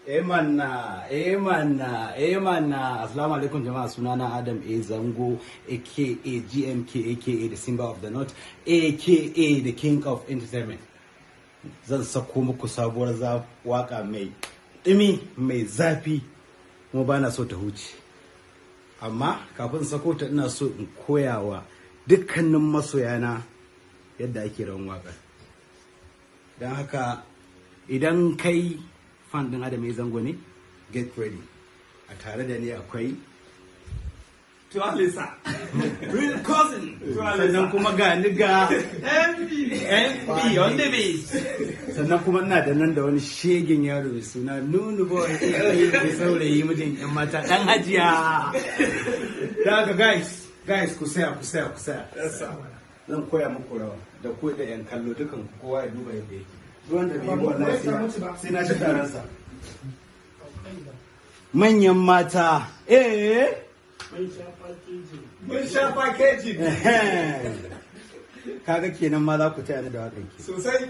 Eh mana, eh mana, eh mana. Assalamu alaikum jama'a, sunana Adam A Zango, aka GMK, aka the Simba of the North, aka the King of Entertainment. Zan sako muku sabuwar waka mai ɗumi, mai zafi, kuma bana so ta huce. Amma kafin sako ta, ina so in koya wa dukkanin masoyana yadda ake rawan waƙar. Don haka idan kai fan ɗin Adam A Zango ne, get ready. A tare da ni akwai Tualisa. Real cousin. Sannan kuma ga ni ga MB. MB on the beat. Sannan kuma ina da nan da wani shegen yaro mai suna Nunu Boy, mai saurayi, mijin yan mata, dan hajiya. Da haka guys, guys, ku saya, ku saya, ku saya. Zan koya muku rawa da ku da yan kallo dukan, kowa ya duba yadda yake. Duk wanda bai yi wallahi sai na ci taransa. Manyan mata. Eh. Mun sha packaging. Kaga kenan ma za ku taya ni da waƙan ki. Sosai.